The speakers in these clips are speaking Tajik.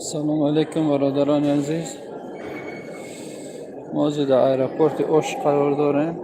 Салому алейкум, бародарони азиз. Мо ҳозир дар аэропорти Ош қарор дорем.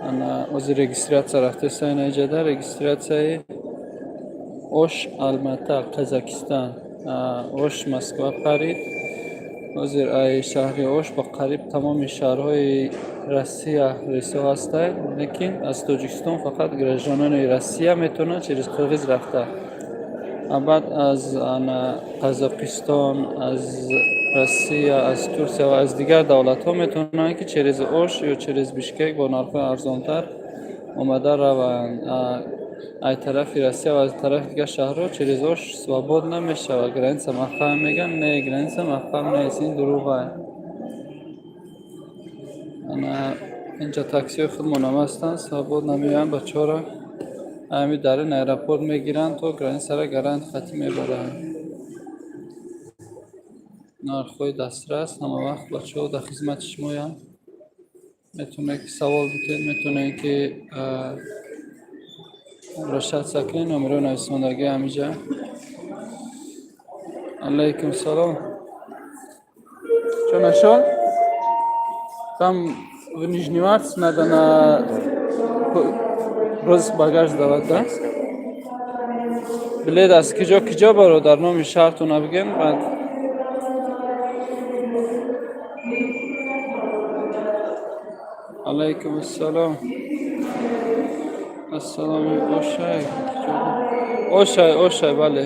Ана ҳозир регистрация рафтеста. Инаҷада регистрацияи Ош Алмата, Казакистан. Ош Москва парид. Ҳозир ай шаҳри Ош ба қариб тамоми шаҳрҳои Россия рейсҳо ҳастанд, лекин аз Тоҷикистон фақат гражданони Россия метавонанд через Қирғиз рафта. А баъд аз ана Қазоқистон, аз Россия, аз Турсия ва аз дигар давлатҳо метавонанд, ки через Ош ё через Бишкек бо нархҳои арзонтар омада раванд. Ай тарафи Россия ва аз тарафи дигар шаҳрҳо через Ош свободно намешавад. Граница маҳкам мегӯянд. Не, граница маҳкам нест, ин дурӯғ. Ана инҷа таксиҳои худмонам ҳастанд, свободно меоянд, бачаҳоро ҳами дар ин аэропорт мегиранд, то границаро гарант хатӣ мебаранд. Нархҳои дастрас, ҳама вақт бачаҳо дар хизмати шумоянд. Метавонед, ки савол бикунед, метавонед, ки обращаться кунед, номерои нависондагӣ ҳамиҷа. Алайкум салом. Чё нашёл? Там в Нижневартовск надо на розыск багаж сдавать, да? Билет аз киҷо киҷо, бародар? Номи шаҳртона бигӯем, баъд. Алайкум ассалом. Ассаломи Ошай. Ошай, Ошай, бале.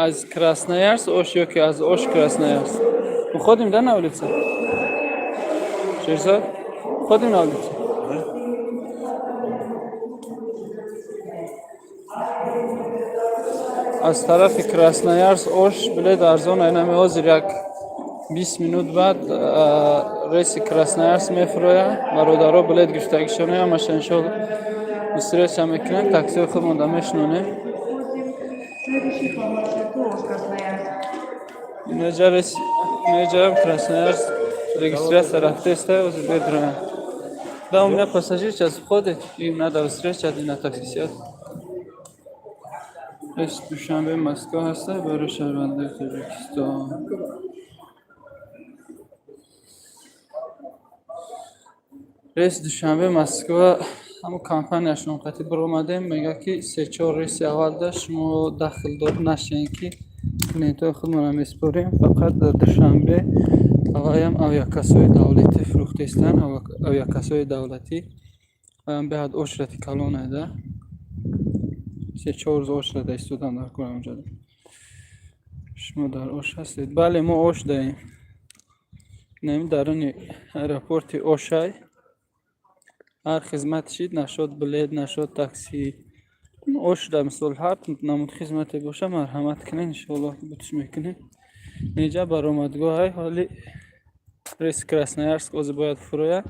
Аз Красноярск Ош ё ки аз Ош Красноярск? Уходим, да, на улица? Шерзод? Уходим на улицу? Да? Аз тарафи Красноярск Ош билет арзон. Инами ҳозир як 20 минут баъд рейси Красноярск мефурояд. Бародаро билет гирифтагишона, ҳамаша иншоалло встреча мекунем, таксиҳои худмонда мешинонем. Следующий по маршруту Ош-Красноярск. Инаҷа рейс, инаҷаам Красноярск регистрация рафтеста, ҳозир бедроям. Да, у меня пассажир сейчас входит, им надо встречать и на такси сядь. Рейс Душанбе Москва ҳаста барои шаҳрвандаи Тоҷикистон. Рейс Душанбе Москва ҳамун компанияшон қатӣ биромадем, мегӯяд, ки се-чор рейси аввалда шумо дахлдор нашед, ки клиентҳои худмонро месупорем. Фақат дар Душанбе авваям авиакассаҳои давлатӣ фурӯхтаистанд, авиакассаҳои давлатӣ. Ваям беҳад очереди калоне, да. 3-4 рӯз очереда истодан дар кор ҳамҷода. Шумо дар Ош ҳастед? Бале, мо Ош даем. Инами даруни аэропорти Ошай. Ҳар хизмат шид, нашод билет, нашод такси. Ош да мисол ҳар намуд хизмате боша, марҳамат кунед, иншоаллоҳ бутиш мекунем. Инҷа баромадгоҳай, ҳоли рейси Красноярск ҳозир бояд фурояд,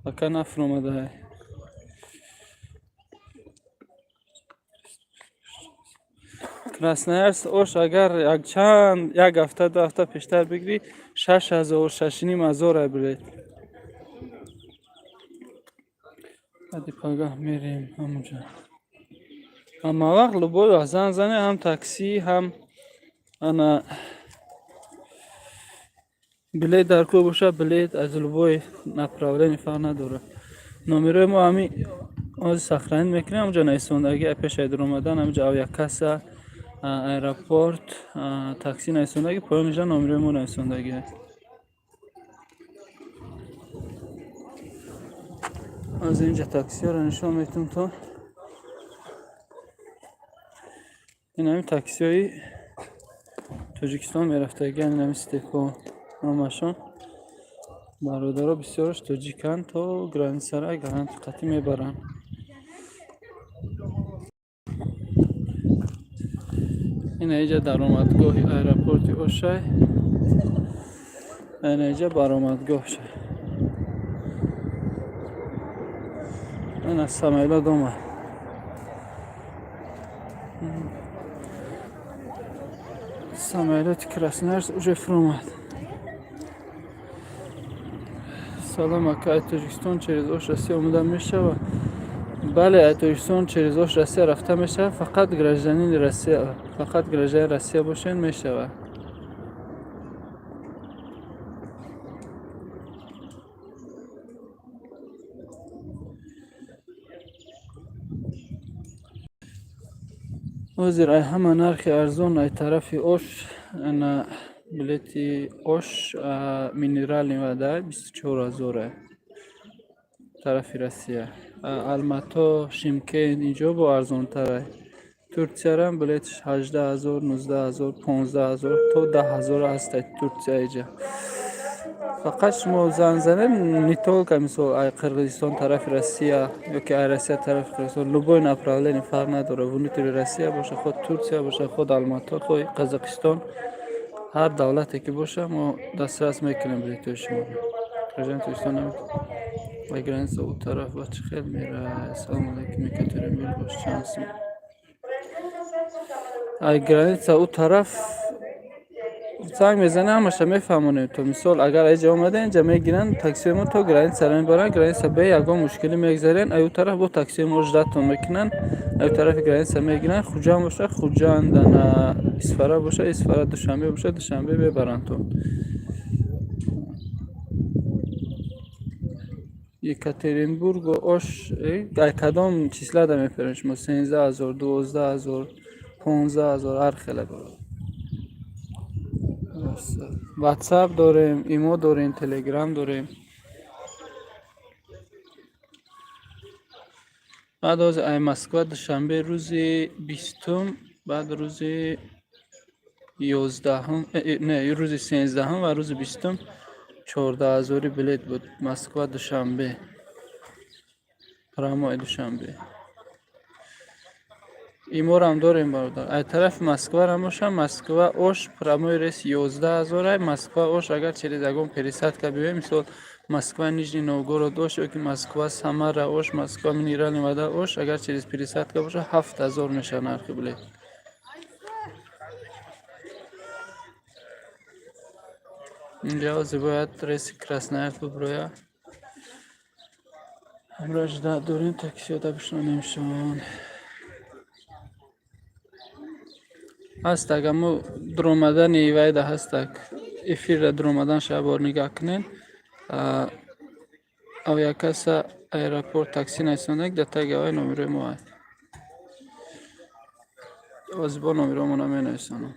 пока нафуромадаай. Красноярск Ош агар якчанд, як ҳафта, 2 ҳафта пештар бигирӣ, 6000, 6500 ай билет. Баъди пагаҳ мерем ҳамонҷо. Ҳама вақт любой вақт занг занед, ҳам такси, ҳам ана билет дар кор бошад, билет аз любой направление, фарқ надорад. Номерои мо ҳами ҳозир сохранить мекунем, ҳамонҷо нависондагӣ пеш аз дуромадан, ҳамонҷо авиакасса, аэропорт, такси нависондагӣ, поёнашда номерои мо нависондагӣ аст. Аз инҷа таксиҳоро нишон метум то. Ин ҳами таксиҳои Тоҷикистон мерафтагиан, ин ҳами степҳо ҳамашон. Бародаро бисёраш тоҷиканд, то границара гаранти қатъӣ мебаранд. Ина инҷа даромадгоҳи аэропорти Ошай. Ина инҷа баромадгоҳшай. Ина самолёт омад. Самолёти Красноярск уже фуромад. Салом, ака, ай Тоҷикистон через Ош Россия омода мешавад? Бале, ай Тоҷикистон через Ош Россия рафта мешавад, фақат гражданини Россия, фақат гражданини Россия бошед, мешавад. Ҳозир ай ҳама нархи арзон ай тарафи Ош, ана билети Ош Минеральный вода 24 000 тарафи Россия. Алмато, Шимкент, инҷо бо арзонтарай. Турсиярам билетиш 18 000, 19 000, 15 000 то 10 000 ҳастай Турсия иҷа. Фақат шумо занг занед, не только, мисол, ай Қирғизистон тарафи Россия ёки ай Россия тарафи Қирғизистон, любое направление, фарқ надорад, внутри Россия боша, худ Турсия боша, худ Алмато, худ Қазоқистон, ҳар давлате ки боша, мо дастрас мекунем билетҳои шуморо. Гражданин Тоҷикистон ва граница ӯ тараф ва чӣ хел меравад? Ассалому алайкум, Екатеринбург бош, чанд сум? Ай граница ӯ тараф занг мезанем, ҳамаша мефаҳмонем. То мисол, агар аиҷа омада, инҷа мегиранд, таксиҳои мо то границаро мебаранд, граница бе ягон мушкилӣ мегзарен, ай ӯ тараф бо таксиҳои мо ждатон мекунанд, ай ӯ тарафи граница мегиранд, Хуҷанд боша, Хуҷанд, ана Исфара боша, Исфара, Душанбе боша, Душанбе мебарандтон. Екатеринбургу Ош ай кадом числада мефарем шумо? 13 000, 12 000, 15 000, ҳар хеле бародар. Ватсап дорем, имо дорем, телеграм дорем. Баъд ҳозир ай Москва Душанбе рӯзи 20-ум, баъд рӯзи 11-ум, не, рӯзи 13-ум ва рӯзи 20-ум 14 000-и билет буд Москва Душанбе. Прямой Душанбе. Иморам дорем, бародар. Ай тарафи Москварам боша, Москва Ош прямой рейс 11 000 ай. Москва Ош агар через ягон пересадка биёем, мисол, Москва Нижний Новгород Ош ёки Москва Самара Ош, Москва Минеральный вода Ош, агар через пересадка боша, 7000 мешавад нархи билет. Инҷа ҳозир бояд рейси Красноярск бибирояд. Ҳамроҳ ждать дорем, таксиёда бишнонемшон. Ҳастак, аммо дуромадани вайда ҳастак. Эфирра дуромадан шава, бор нигаҳ кунед. Авиакасса аэропорт такси нависондак, дар таги авай номерои мо ай. Ҳозир бо номеромона менависонам.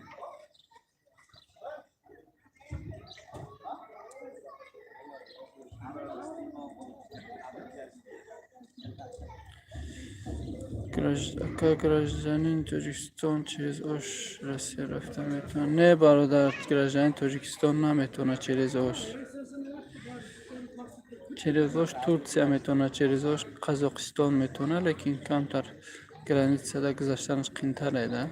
Ака, гражданин Тоҷикистон через Ош Россия рафта метавонад? Не, бародар, гражданин Тоҷикистон наметавонад через Ош. Через Ош Турсия метавонад, через Ош Қазоқистон метавонад, лекин камтар границада гузаштанаш қиинтар да.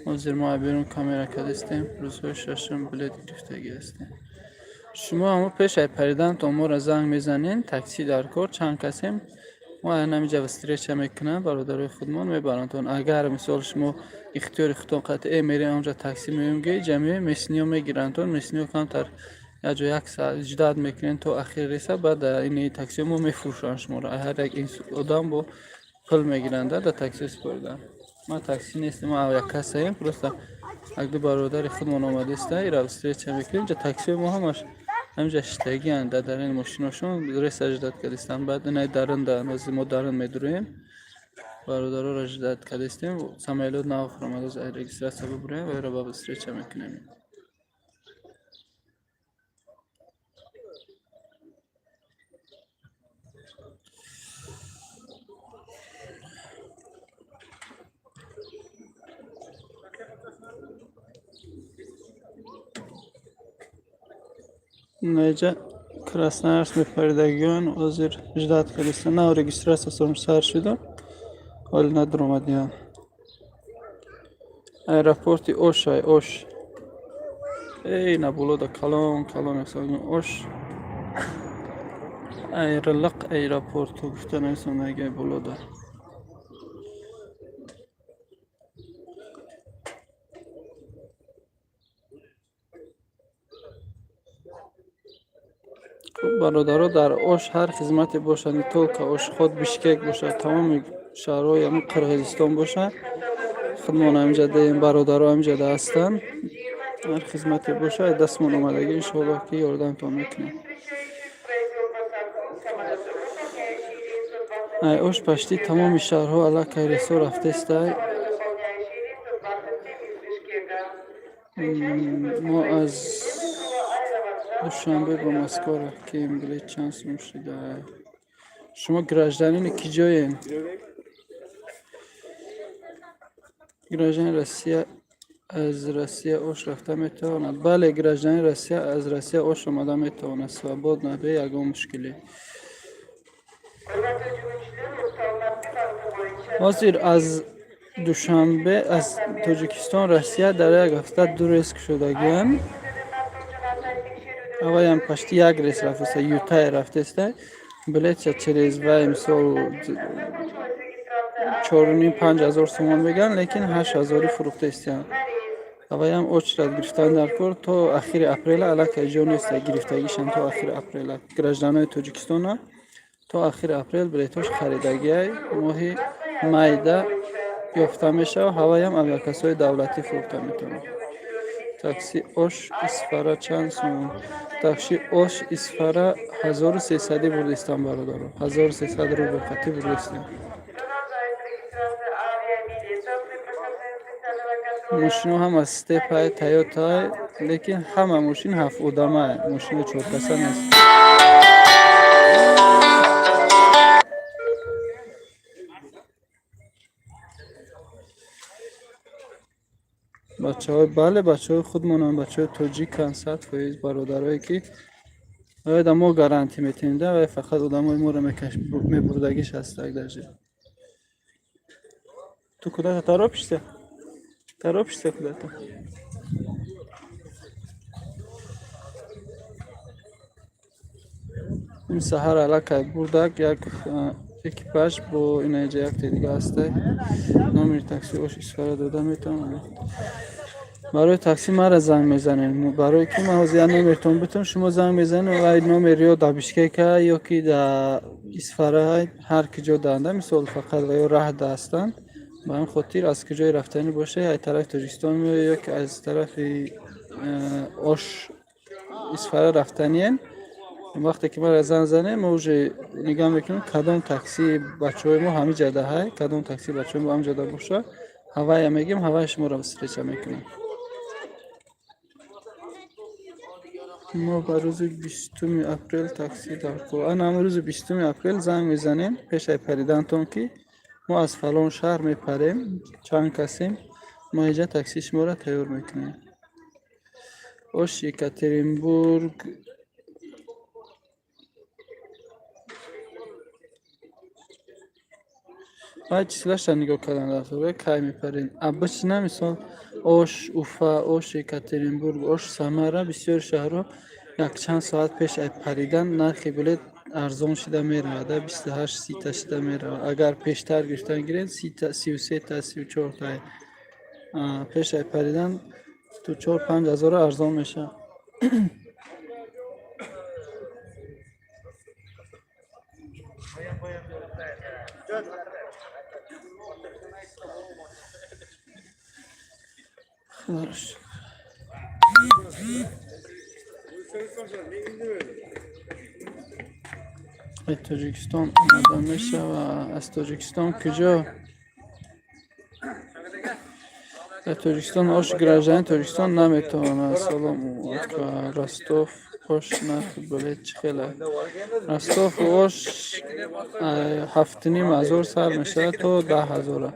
Ҳозир мо берун камера кардастем, рӯзҳои шашум билет гирифтагӣ ҳастем. Шумо ҳамо пеш ай париданатон моро занг мезанед, такси дар кор, чанд касем, мо ҳаминҷа встреча мекунам, бародарои худмон мебарандтон. Агар, мисол, шумо ихтиёри худтон қатъи мерем, ҳамҷа такси меоем, ге иҷа меоем, местныйҳо мегирандтон, местныйҳо камтар як ҷо як саат ждать мекунем то ахир реса, баъд ини таксиҳо мо мефурӯшанд шуморо. Ҳар як одам бо пул мегиранд дар таксиҳо супоридан. Ман такси нестем, мо авиакассаем, просто як ду бародари худмон омадааста, ира встреча мекунем. Инҷа таксиҳои мо ҳамаш ҳаминҷа шиштагианд, дар дарини мошиношон реса ждать кардистанд. Баъд инаи дарунда, ҳозир мо дарун медуроем, бародароро ждать кардистем, самолёт нав фуромад, ҳозир регистрация бибуроем ва иро ба встреча мекунем. Инҷа Красноярск мепаридагиён ҳозир ждать кардистанд. Нав регистрациясон сар шуда, ҳоле надуромадиям. Аэропорти Ош ай Ош. Эй, наболода калон калон Ош Айрилиқ аэропорту гуфта нависондаги болода. Хуб, бародаро, дар Ош ҳар хизмате бошад, не только Ош, худ Бишкек бошад, тамоми шаҳрҳои ҳамин Қирғизистон бошад, худмон ҳаминҷа даем, бародаро ҳаминҷа ҳастанд. Ҳар хизмате бошад, дастмон омадагӣ, иншоаллоҳ, ки ёрдамтон мекунем. Ай Ош почти тамоми шаҳрҳо аллакай рейсҳо рафтестай. Мо аз Душанбе ба Москва рафтем, билет чанд сум шуда? Шумо гражданини ки ҷоем? Гражданини Россия аз Россия Ош рафта метавонад? Бале, гражданини Россия аз Россия Ош омада метавонад свободно, бе ягон мушкилӣ. Ҳозир аз Душанбе, аз Тоҷикистон Россия дар як ҳафта ду рейс кушодагианд. Аввалам почти як рейс рафтеста, Ютай рафтеста. Билетша через вай, мисол, 4,5-5 ҳазор сомон мегӯянд, лекин 8 ҳазорӣ фурӯхтаистиянд. Аввалам очередь гирифтан дар кор то ахири апреля аллакай ҷо неста, гирифтагишам то ахири апреля. Гражданои Тоҷикистона то ахири апрел билетҳош харидагиай, моҳи майда ёфта мешавад. Ҳаваям авиакассаҳои давлатӣ фурӯхта метавонад. Такси Ош Исфара чанд сомон? Такси Ош Исфара 1300 бурдистам, бародаро, 1300 рубл қатӣ бурдистем. Мошино ҳама Степай, Тойотай, лекин ҳама мошин ҳафт одамай, мошини чоркаса нест. Бачаҳои, бале, бачаҳои худмонанд, бачаҳои тоҷиканд 100%, бародарое ки да мо гарантӣ метиҳем, да вай фақат одамои моро мебурдагиш ҳастак. Даже ту куда-то торопишься? Торопишься куда-то? Ин саҳар аллакай бурдак як экипаж бо инаҷа якте дига ҳастай. Номери такси Ош Исфара дода метавонам? Барои такси мара занг мезанем, барое ки ман ҳозир як номертон битам, шумо занг мезанем, вай номер ё дар Бишкека, ё ки дар Исфара, ҳар ки ҷо даанда, мисол, фақат ва ё раҳда ҳастанд. Ба ҳамин хотир аз куҷое рафтанӣ боша, аз тарафи Тоҷикистон меояд ё ки аз тарафи Ош Исфара рафтаниен, вақте ки мара занг занем, мо уже нигоҳ мекунем, кадом такси бачаҳои мо ҳамин ҷада ҳай, кадом такси бачаҳои мо ҳамин ҷада боша, ҳавая мегӯем, ҳавая шуморо встреча мекунем. Мо ба рӯзи 20-уми апрел такси даркор. Ана ҳамн рӯзи 20-уми апрел занг мезанем пешаи паридантон, ки мо аз фалон шаҳр мепарем, чанд касем, мо инҷа такси шуморо тайёр мекунем. Ош Екатеринбург баъд числаша нигоҳ кардан дар кай мепарем. Обычно, мисол, Ош Уфа, Ош Екатеринбург, Ош Самара, бисёри шаҳрҳо якчанд соат пеш аз паридан нархи билет арзон шуда меравад, 28, 30-та шуда меравад. Агар пештар гирифтан гиред, 33-та, 34-та. Пеш аз паридан то 4-5 ҳазора арзон мешавад. Хорошо. Аз Тоҷикистон омада мешавад? Аз Тоҷикистон куҷо? Дар Тоҷикистон Ош гражданини Тоҷикистон наметавонад. Салом, ака, Ростов Ош нархи билет чӣ хел аст? Ростов Ош 7,5 ҳазор сар мешавад то 10 ҳазора.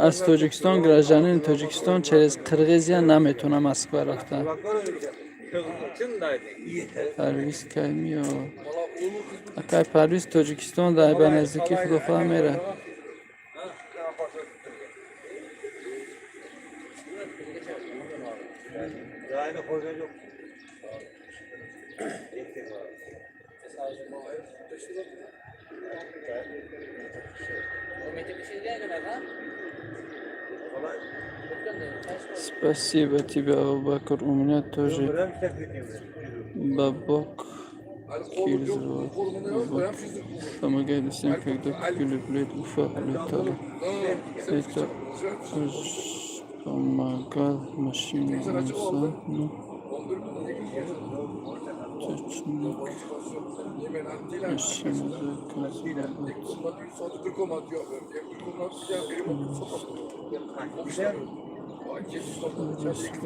Аз Тоҷикистон гражданини Тоҷикистон через Қирғизия наметавонад Москва рафта. Парвиз кай меояд? Акай Парвиз Тоҷикистон дар ба наздикӣ, худохоҳа, мерад. Спасибо тебе, Абубакр. У меня тоже бабок Кир зовут. Вот. Помогает всем, когда купили билет, Уфа улетала. Это помогал машину он сам, ну, точно машину заказывал. Хорошо.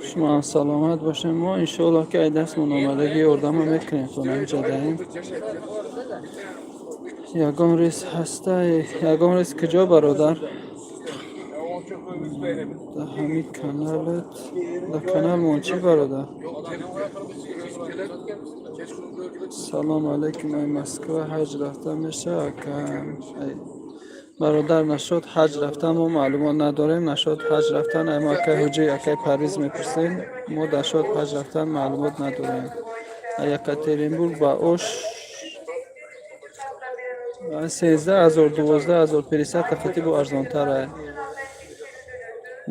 Шумо саломат бошем. Мо иншоаллоҳ, ки ай дастмон омадагӣ ёрдама мекунем. То ҷадаем. Ягон рейс ҳаста? Ягон рейс куҷо, бародар? Да ҳамин каналат, да каналмон чӣ, бародар? Салом алейкум, ай Москва ҳаҷ рафта меша, ака? Бародар, нашод ҳаҷ рафтан мо маълумот надорем. Нашод ҳаҷ рафтан ай мо акай Ҳуҷи, акай Парвиз мепурсем. Мо нашод ҳаҷ рафтан маълумот надорем. Екатеринбург ба Ош 13 000, 12 000, пересадка хати бо арзонтар.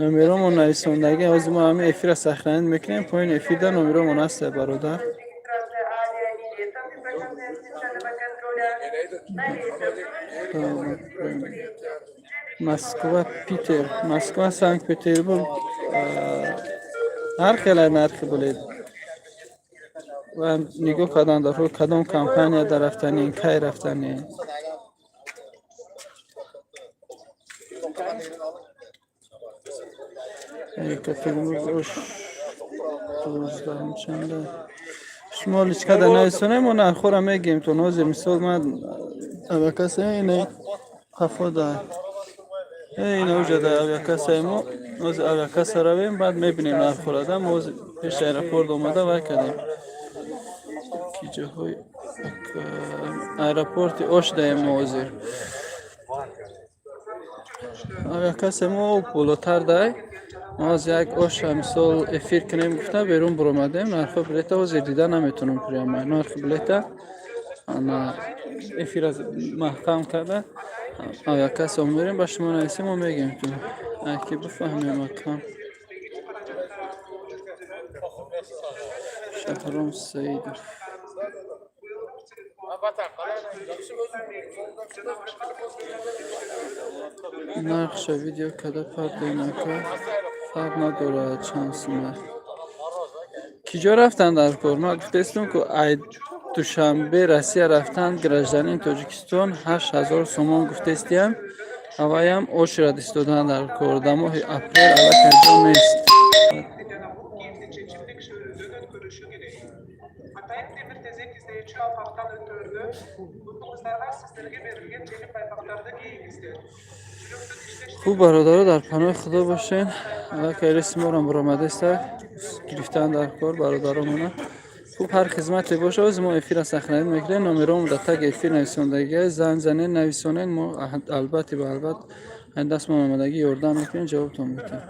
Номеромон нависондагӣ. Ҳозир мо ҳамин эфира сохранить мекунем, поёни эфирда номеромон ҳаста, бародар. Регистрация авиабилетов и показания специального контроля на рейсах. Москва Питер, Москва Санкт Петербург ҳар хела нархи билет ва нигоҳ кардан дар кадом компания дар рафтанӣ, кай рафтанӣ. Екатеринбург Ош 12-ум чанда? Шумо личкада нависонем, мо нархҳоро мегӯем. То ҳозир, мисол, ман авиакасса ина қафода, ина уҷада авиакассаи мо. Ҳозир авиакасса равем, баъд мебинем нархҳоро. Да мо ҳозир пеши аэропорт омада вай кардем. Ки ҷоҳои аэропорти Ош даем мо ҳозир. Авиакассаи мо болотар дай. Мо ҳозир як Оша, мисол, эфир кунем гуфта берун буромадем. Нархҳои билета ҳозир дида наметавонам прямо нархи билета. Ана эфира маҳкам карда авиакасса мерем, ба шумо нависем, мо мегӯем, ту ки бифаҳмем, акам. Шаҳром Саидов. Нархша видео када пардем, ака, фарқ надорад чанд сума. Ки ҷо рафтан дар кор? Ман гуфтаистам, ку ай Душанбе Россия рафтан гражданин Тоҷикистон 8000 сомон гуфтаистиям. Ҳаваям очередь истодан дар кор. Дар моҳи апрел аллакай ҷо нест. Атайын темир тезек издөөчү алпактан өтөөрдө бутуңуздарга сиздерге берилген желим байпактарды кийиңиздер. Жүрөктүн иштеш Хуб, бародаро, дар паноҳи Худо бошен. Аллакай рейси морам баромадаиста, гирифтан дар кор бародаромона. Хуб, ҳар хизмате боша, ози мо эфира сохранить мекунем. Номеромон дар таги эфир нависондагиа. Занг занед, нависонед, мо албатти ба албат ай дастмон омадагӣ ёрдам мекунем, ҷавобтон метиҳем.